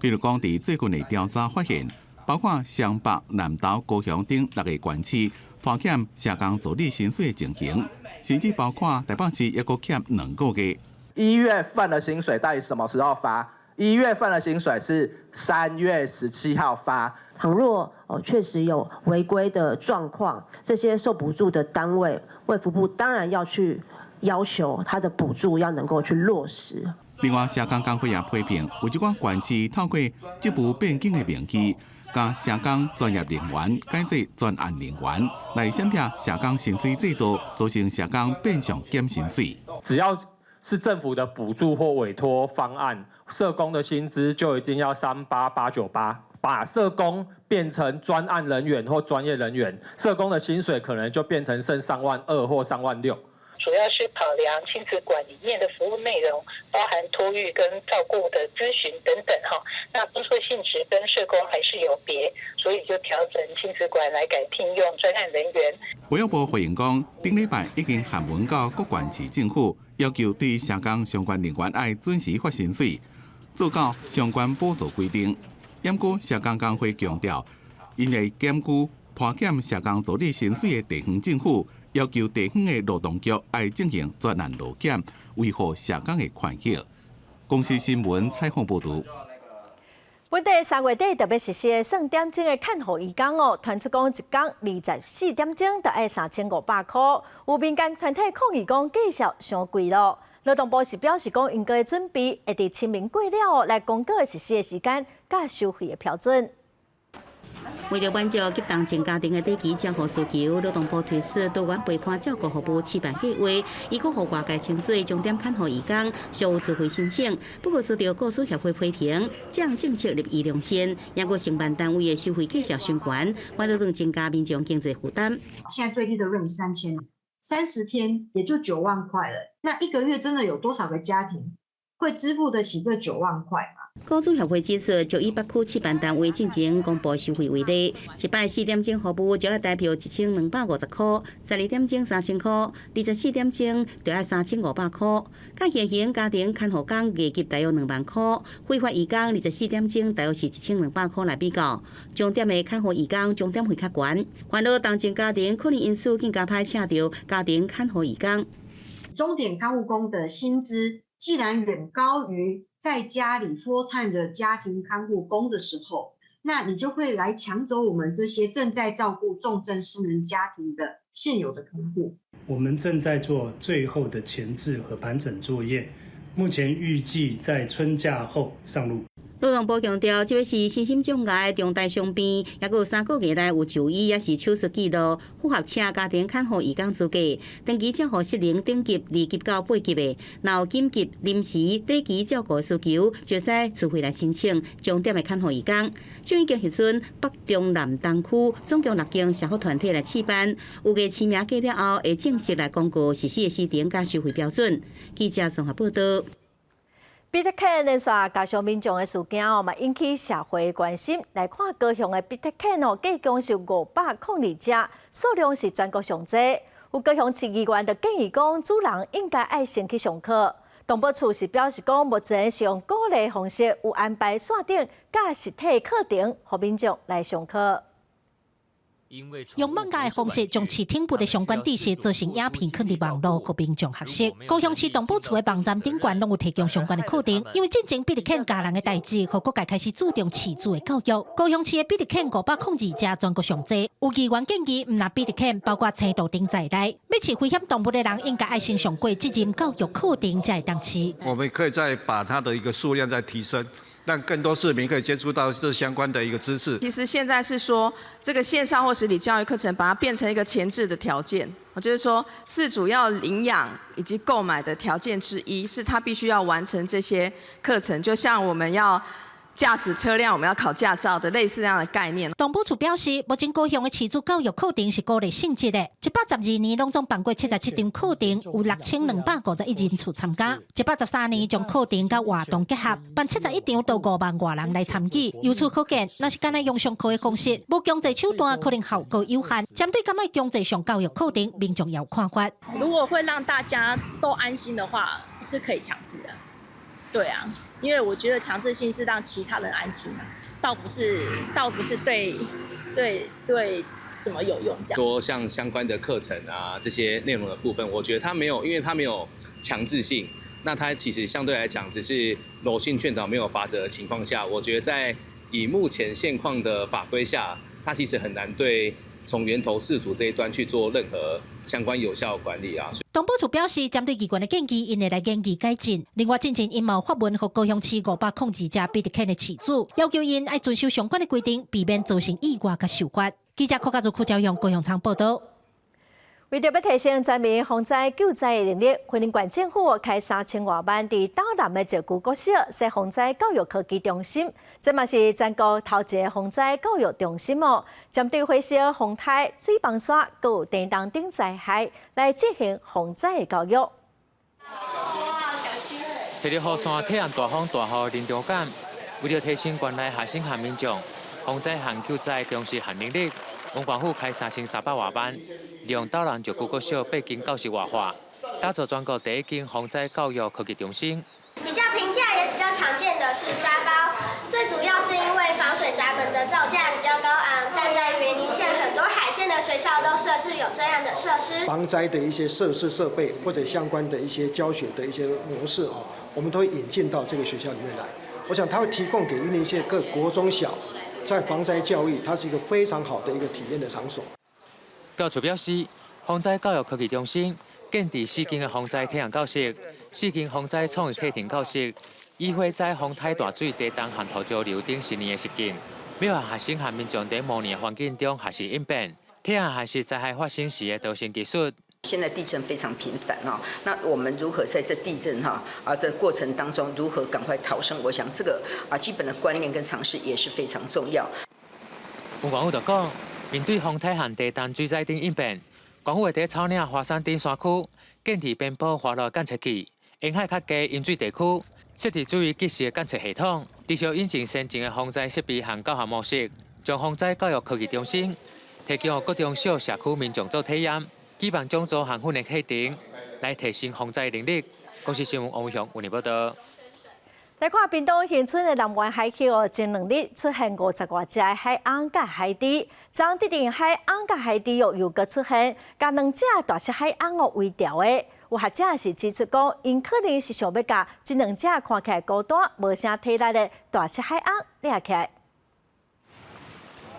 比如講，佇最近的調查發現，包括雙北、南投、高雄等六个縣市拖欠社工助理薪水的情形，甚至包括台北市抑閣欠2個月。 1月份的薪水到底什麼時候發？1月份的薪水是3月17號發。倘若哦確實有違規的狀況，這些受補助的單位，衛福部當然要去要求他的補助要能夠去落實。另外，社工工會也批評，有一寡縣市透過職務變更的名義，共社工專業人員改做專案人員，來閃避社工薪水制度，造成社工變相減薪水。只要是政府的補助或委託方案，社工的薪資就一定要38898。把社工變成專案人員或專業人員，社工的薪水可能就變成剩3萬2或3萬6。主要是考量親子館裡面的服務內容，包含托育跟照顧的諮詢等等哈。那工作性質跟社工還是有別，所以就調整親子館來改聘用專案人員。衛福部回應講，頂禮拜已經函文到各縣市政府，要求對社工相關人員愛準時發薪水，做到相關補助規定。毋過社工工會強調，𪜶會檢舉拖欠社工助理薪水的地方政府，要求地方的勞動局愛進行專案勞檢，維護社工的權益。公視新聞採訪報導。本地3月底特別實施的算點鐘的看護移工哦，傳出講一工24點鐘就愛3500箍，有民間團體抗議講價數傷貴囉。勞動部是表示講，𪜶閣準備會佇清明過了來公告實施的時間佮收費的標準。為著滿足急重症家庭的短期照護需求，勞動部推出多元陪伴照顧服務試辦計劃，伊閣予外界稱做鐘點看護移工，屬有自費申請。不過遭著僱主協會批評，這項政策立意良善，抑閣承辦單位的收費價數傷懸，反而增加民眾經濟負擔。現在最低的 range 3000，30天也就9萬塊了。那一個月真的有多少個家庭會支付得起這九萬塊嗎？僱主協會指出，就以北區試辦單位進前公布收費為例，一擺四點鐘服務就愛台票1250箍，12點鐘3000箍，24點鐘就愛3500箍。佮現行家庭看護工月給大約2萬箍，非法移工24點鐘大約是1200箍來比較，鐘點的看護移工鐘點費較懸，煩惱重症家庭可能因此更加歹請著家庭看護移工。鐘點看護工的薪資既然遠高於在家裡 full time 的家庭看護工的時候，那你就會來搶走我們這些正在照顧重症失能家庭的現有的看護。我們正在做最後的前置和盤整作業，目前預計在春假後上路。勞動部強調，這個是身心障礙重大傷病，抑閣有3個月內有就醫抑是手術記錄，符合請家庭看護義工資格，長期照護失能等級2級到8級的，若有緊急、臨時、短期照顧需求，就使自費來申請鐘點的看護義工。將已經核准北中南東區總共六間社福團體來試辦，預計簽名過了後，會正式來公告實施的時程佮收費標準。記者綜合報道。比特犬連續家上民眾的事件哦，嘛引起社會關心。來看高雄的比特犬哦，計共是502隻，數量是全國上濟。有高雄市議員就建議講，主人應該愛先去上課。動保處是表示講，目前是用鼓勵方式，有安排線頂佮實體課程，予民眾來上課。用漫畫的方式，將飼寵物的相關知識做成影片，放佇網路，予民眾學習。高雄市動保處的網站頂懸攏有提供相關的課程。因為進前比特犬咬人的代誌，予各界開始注重飼主的教育。高雄市的比特犬502隻，全國上濟。有議員建議，毋但比特犬，包括青豆等在內，欲飼危險動物的人，應該愛先上過責任教育課程，才會當飼。我們可以再把它的一個數量再提升。讓更多市民可以接觸到這相關的一個知識。其實現在是說，這個線上或實體教育課程，把它變成一個前置的條件。我就是說，飼主要領養以及購買的條件之一，是他必須要完成這些課程。就像我們要駕駛車輛，我們要考駕照的類似這樣的概念。動保處表示，目前高雄的飼主教育課程是鼓勵性質的，112年攏總辦過77場課程，有6251人次參加。113年將課程佮活動結合，辦71場都5萬外人來參與。由此可見，若是干焦用上課的方式，無強制手段，可能效果有限。針對敢愛強制上教育課程，民眾有看法。如果會讓大家都安心的話，是可以強制的。對啊，因為我覺得強制性是讓其他人安心嘛，倒不是對什麼有用這樣。多像相關的課程啊，這些內容的部分，我覺得它沒有，因為它沒有強制性，那它其實相對來講只是柔性勸導，沒有罰則的情況下，我覺得在以目前現況的法規下，它其實很難對從源頭飼主這一端去做任何相關有效管理啊。動保處表示，針對議員的建議，𪜶會來研議改進。另外，進前𪜶嘛有發文予高雄市502隻比特犬的飼主，要求𪜶愛遵守相關的規定，避免造成意外佮受罰。記者柯家祖、柯昭勇高雄場報道。為著欲提升全民防災救災的能力，雲林縣政府開3000外萬，佇斗南的石龜國小設防災教育科技中心，這嘛是全國頭一个防災教育中心哦。針對火燒、風颱、水崩山、閣有地動等災害，來進行防災的教育。提著雨傘體驗大風大雨臨場感，為著提升縣內學生和民眾防災和救災常識和能力，縣政府開3300外萬，利用斗南石龜國小八間教室活化，打造全國第一間防災教育科技中心。比較平價也比較常見的是沙包，最主要是因為防水閘門的造價比較高昂，但在雲林縣很多海線的學校都設置有這樣的設施。防災的一些設施設備或者相關的一些教學的一些模式哦，我們都會引進到這個學校裡面來。我想它會提供給雲林縣各國中小在防災教育，它是一個非常好的一個體驗的場所。教育處表示，防災教育科技中心建置四間的防災體驗教室、四間防災創意課程教室，以火災、風颱、大水、地動和土石流等實驗的實境，欲予學生和民眾佇模擬的環境中學習應變，體驗學習災害發生時的逃生技術。現在地震非常頻繁啊，那我們如何在這地震哈啊這過程當中如何趕快逃生？我想這個啊基本的觀念跟常識也是非常重要。縣政府就講，面對風颱和地動水災等應變，政府會佇草嶺、華山等山區建置邊坡滑落監測器，沿海較低淹水地區設置水位即時的監測系統，持續引進先進的防災設備和教學模式，將防災教育科技中心提供予國中小社區民眾做體驗。舉辦講座和訓練課程，來提升防災能力。公視新聞王偉雄為您報道。來看屏東恆春的南灣海域哦，前2日出現50外隻海鶯佮海雉，昨昏佇海鶯佮海雉哦又閣出現，共兩隻大隻海鶯哦圍牢的。有學者是指出講，𪜶可能是想欲共這兩隻看起來孤單、無啥體力的大隻海鶯掠起來。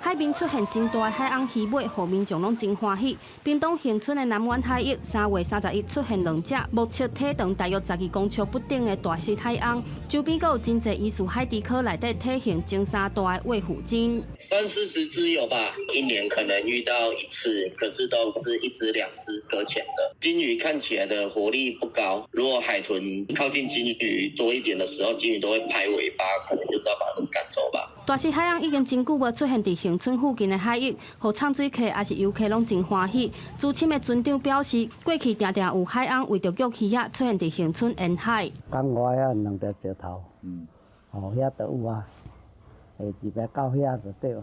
海面出現真大的海魟魚尾，予民眾攏真歡喜。屏東恆春的南灣海域，3月31出現兩隻目測體長大約12公尺不等的大實海魟，周邊閣有真濟疑似海雉科內底體型前三大的衛虎鯨。三四十隻有吧，一年可能遇到一次，可是都是一隻兩隻擱淺的。鯨魚看起來的活力不高，如果海豚靠近鯨魚多一點的時候，鯨魚都會拍尾巴，可能就是要把它們趕走吧。大實海魟已經真久無出現佇恆春附近的海域，予藏水客抑是遊客攏真歡喜。資深的船長表示，過去定定有海魟為著攫魚仔出現佇恆春沿海。港外遐兩條石頭，哦，遐都有啊，下一邊到遐就對。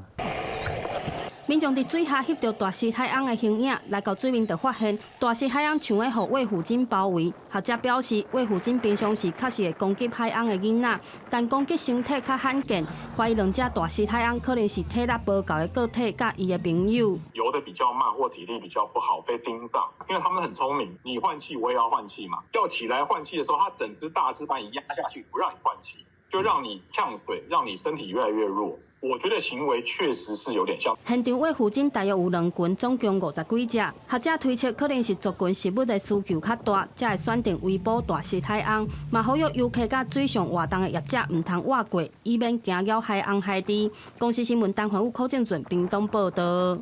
民眾佇水下翕著大實海魟的形影，來到水面就發現大實海魟像咧予衛虎鯨包圍。學者表示，衛虎鯨平常時確實會攻擊海魟的囡仔，但攻擊形體較罕見，懷疑兩隻大實海魟可能是體力無夠的個體佮伊的朋友。游得比較慢或體力比較不好被盯上，因為他們很聰明，你換氣我也要換氣嘛。要起來換氣的時候，它整隻大隻把你壓下去，不讓你換氣，就讓你嗆水，讓你身體越來越弱。我覺得行為確實是有點像。現場衛虎鯨大約有兩群，總共50幾隻。學者推測，可能是族群食物的需求較大，才會選定圍捕大實海魟。嘛，呼籲遊客佮水上活動的業者毋通倚過，以免驚擾海魟海雉。公視新聞陳環武柯正俊屏東報導。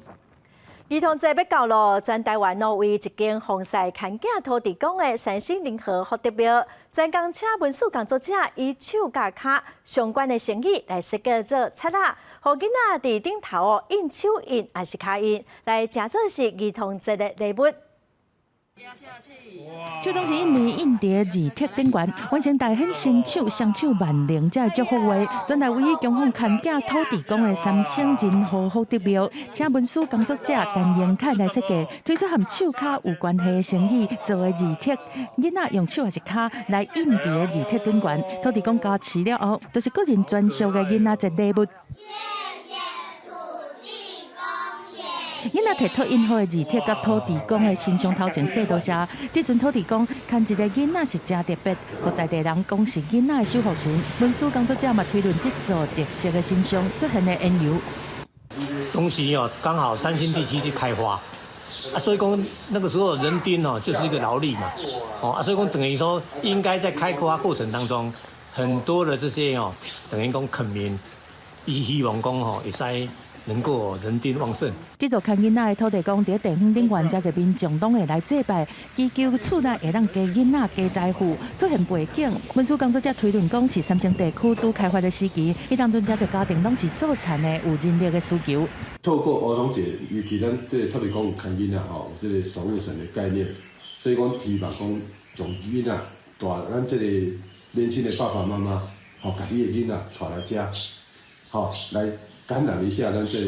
兒童節欲到囉，全台灣囉為一間奉祀牽囝土地公的三星仁和福德廟，專工請文史工作者以手佮跤相關的成語來設計做冊仔，予囡仔佇頂頭哦印手印抑是跤印，來誠做是兒童節的禮物。手攏是印尼印佇字帖頂懸，完成大顯神手雙手萬靈這個祝福話，全台唯一供奉牽囝土地公的三星仁和福德廟，請文史工作者陳英凱來設計，推出和手跤有關係的成語做的字帖，囡仔用手抑是跤來印佇字帖頂懸，土地公加持了後，就是個人專屬的囡仔節禮物。囡仔摕拓印好的字帖，佮土地公的神像頭前說多謝。這陣土地公牽一个囡仔是誠特別，予在地人講是囡仔的守護神。文史工作者嘛推論這座特色的神像出現的緣由。當時哦，剛好三星地區咧開發，啊，所以講那個時候人丁哦就是一個勞力嘛，哦，啊，所以講等於說應該在開發過程當中，很多的這些哦，等於講墾民，伊希望講吼會使。能夠人丁旺盛。這座牽囡仔的土地公佇地方頂懸，誠濟民眾攏會來祭拜，祈求厝內會當加囡仔、加財富。出現背景，文史工作者推論講是三星地區拄開發的時期，彼當陣誠濟家庭攏是做田的，有人力的需求。透過兒童節，尤其咱這個土地公有牽囡仔吼，有這個守護神的概念，所以講希望講將囡仔帶咱這個年輕的爸爸媽媽，吼，共你的囡仔帶來遮，吼來。感染一下咱這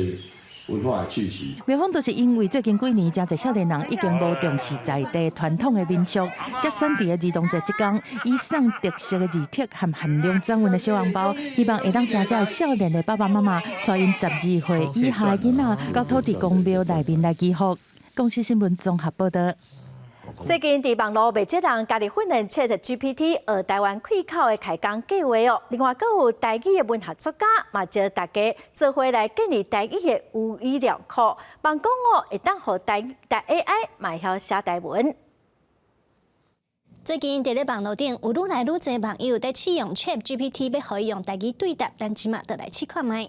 文化的氣息。廟方就是因為最近幾年，誠濟少年人已經無重視在地傳統的民俗，才選佇个兒童節這工，以送特色的字帖和限量轉運的小紅包，希望會當成這少年的爸爸媽媽帶𪜶12歲以下的囡仔到土地公廟內面來祈福。公視新聞綜合報導。最近佇網路袂少人家己訓練 ChatGPT 學台灣開口的開講計畫哦。另外，閣有台語的文學作家嘛，招大家做伙來建立台語的語料庫，望講哦會當予台台 AI 嘛會曉寫台文。最近佇咧網路頂有愈來愈濟網友佇試用 ChatGPT，欲予伊用台語對答，咱這馬就來試看覓。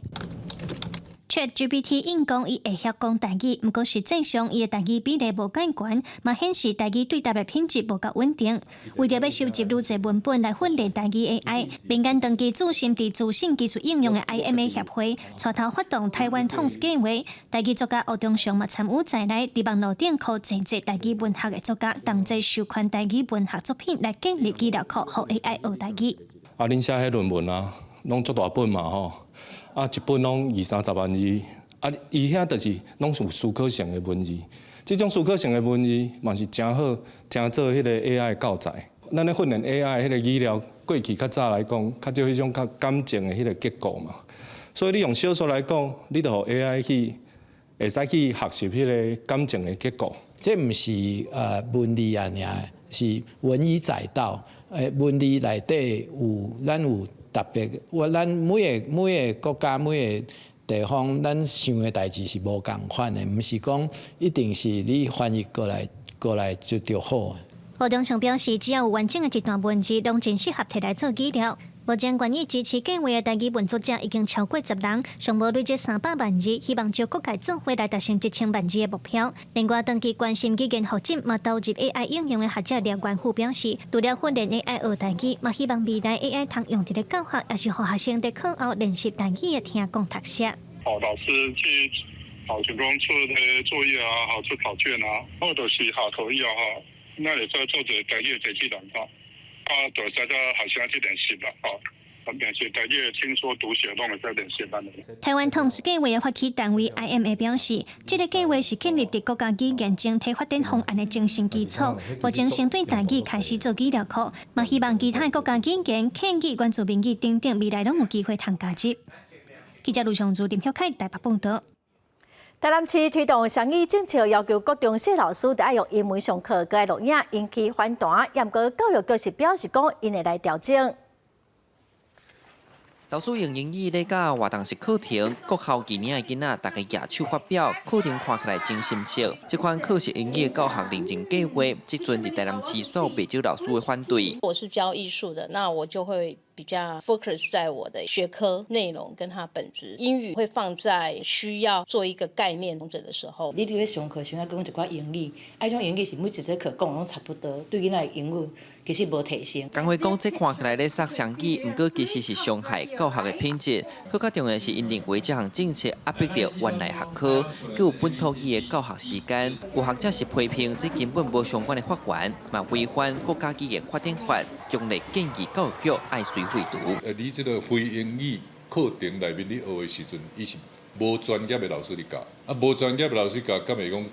ChatGPT 應講伊會曉講台語，毋過實際上伊的台語比例無蓋懸，嘛顯示台語對答的品質無夠穩定。為著欲收集愈濟文本來訓練台語 AI，民間長期注心佇資訊技術應用的 IMA 協會，帶頭發動台灣 Tones 計畫，台語作家吳中祥嘛參與在內，佇網路頂呼籲濟台語文學的作家同齊授權台語文學作品來建立資料庫，予 AI 學台語。啊，恁寫彼論文啊，攏足大本嘛吼。啊，一本攏二三十萬字，啊，伊遐就是攏有思考性的文字，這種思考性的文字嘛是誠好，誠做彼個 AI 教材。咱咧訓練 AI 彼個語料，過去較早來講，較少彼種較感情的彼個結構嘛。所以你用小說來講，你就予 AI 去會使去學習彼個感情的結構。這毋是文字啊爾，是文以載道。文字內底有咱有。特別，我咱每个每个國家每个地方，咱想的代誌是無仝款的，毋是講一定是你翻譯過來就著好。吳中祥表示，只要有完整的一段文字，攏真適合提來做語料。目前願意支持計劃的台語文作者已經超過10人，上無累積300萬字，希望招各界做伙來達成1000萬字的目標。另外，長期關心語言發展，嘛投入 AI 應用的學者廖元富表示，除了訓練 AI 學台語，嘛希望未來 AI 通用佇咧教學，抑是予學生佇課後練習台語的聽講讀寫。哦，老師去好提供出的作業啊，好出考卷啊，或者是下課以後吼，咱會使做一个台語的機器人吼，啊，就會使教學生去練習啦，吼。練習台語聽說讀寫攏會使練習按呢。臺灣通識計劃的發起單位 IMA 表示，這个計劃是建立佇國家語言整體發展方案的精神基礎，目前先對台語開始做語料庫，嘛希望其他國家語言、客語、原住民語等等，未來攏有機會通加入。記者盧尚如、林曉凱台北報導。台南市推動雙語政策，要求國中小老師著愛用英文上課，閣來錄影引起反彈。毋過教育局是表示講，𪜶會來調整。老師用英語咧教活動式課程，國校二年的囡仔，逐家舉手發表，課程看起來真深色。這款課時英語教學認證計劃，這陣佇台南市受袂少老師的反對。我是教藝術的，那我就會比較 focus 在我的學科內容跟它本質。英語會放在需要做一個概念統整的時候。你佇咧上課時，愛講一寡英語，啊，彼種英語是每一節課講攏差不多，對囡仔的英語其實無提升。工會講，這看起來咧殺雙語，毋過其實是傷害教學的品質。閣較重要是，𪜶認為這項政策壓迫著原來學科，閣有本土語的教學時間。有學者是批評，這根本無相關的法源，嘛違反國家語言發展法，強烈建議教育局愛隨廢除。你這个非英語課程內面，你學的時陣，伊是無專業的老師佇教，啊，無專業的老師教，敢會講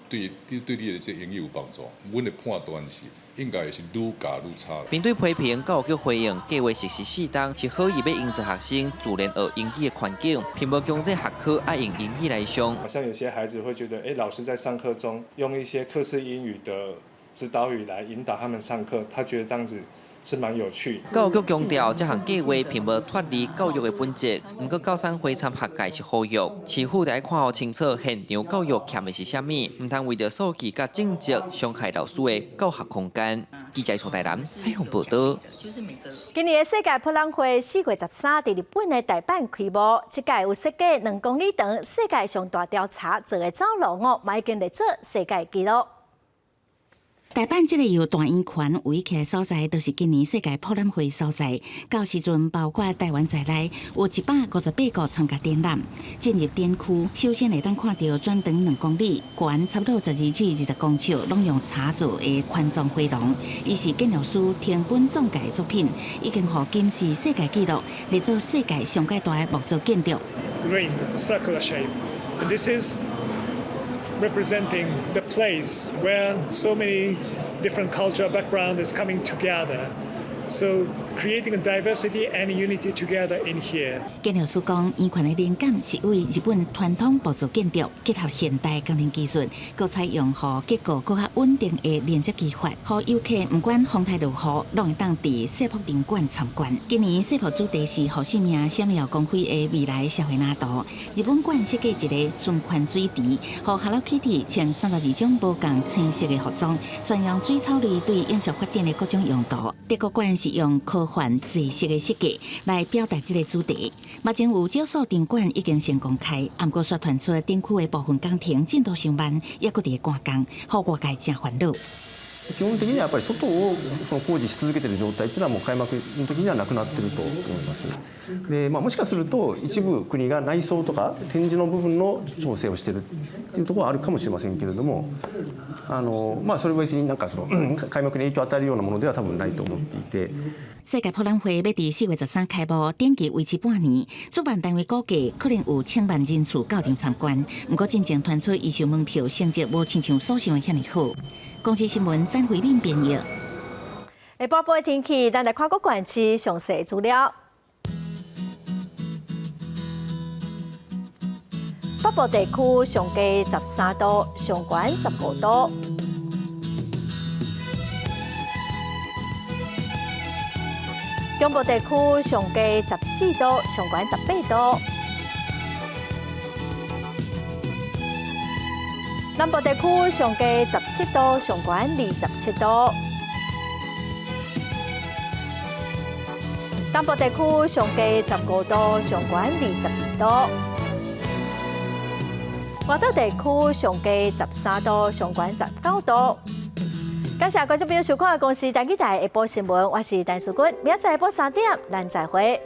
對你的這英語有幫助？阮的判斷是應該是愈教愈差。面對批評，教育局回應，計劃實施四冬是好意欲營造學生自然學英語的環境，並無強制學科愛用英語來上。好像有些孩子會覺得，老師在上課中用一些課式英語的指導語來引導他們上課，他覺得這樣子是蠻有趣。教育局強調，這項計劃並無脫離教育的本質。毋過教產會參學界是呼籲，市府得看予清楚現場教育欠的是啥物，毋通為著數據佮政績傷害老師的教學空間。記者從台南採訪報導。今年的世界博覽會4月13佇日本的大阪開幕，這屆有設計2公里長世界上大條柴做的走廊哦，嘛已經列做世界紀錄。大阪這个由大圓環圍起來所在，就是今年世界博覽會所在。到時陣，包括台灣在內，有158國參加展覽。進入展區，首先會當看著全長2公里、懸差不多12至20公尺，攏用柴做的環狀迴廊。伊是建築師藤本壯介的作品，已經予金氏世界紀錄，列做世界上蓋大的木造建築。 Ring, it's a circular shape, and this is representing the place where so many different culture background is coming together. So creating a diversity and unity together in here. 建築師講，圓環的靈感是為日本傳統木造建築結合現代工程技術，閣採用予結構閣較穩定的連接技法，予遊客毋管風台落雨，攏會當佇世博場館參觀。今年世博主題是予生命閃耀光輝的未來社會藍圖。日本館設計一个循環水池，予 Hello Kitty 穿32種無仝青色的服裝，宣揚水草類對永續發展的各種用途。德國館是用科幻知識的設計來表達這个主題。目前有少數場館已經先公開，毋過煞傳出展區的部分工程進度傷慢，猶閣佇趕工，予外界真煩惱。基本的にはやっぱり外をその工事し続けている状態っていうのはもう開幕の時にはなくなってると思います。で、まあ、もしかすると一部国が内装とか展示の部分の調整をしているっていうところはあるかもしれませんけれども、まあ、それは別になんかその開幕に影響を与えるようなものでは多分ないと思っていて。世界博覽會欲佇4月13開幕，展期維持半年。主辦單位估計可能有千萬人次到場參觀。毋過進前傳出預售門票成績無親像所想的遐爾好。公視新聞詹慧敏編譯。下晡的天氣，咱來看各縣市詳細資料。北部地區上低13度，上懸15度。中部地區上低14度，上懸18度。南部地區上低17度，上懸27度。東部地區上低15度，上懸22度。外島地區上低13度，上懸19度。感謝觀眾朋友收看《公視台語台》下晡新聞，我是陳淑君，明仔載下晡3點，咱再會。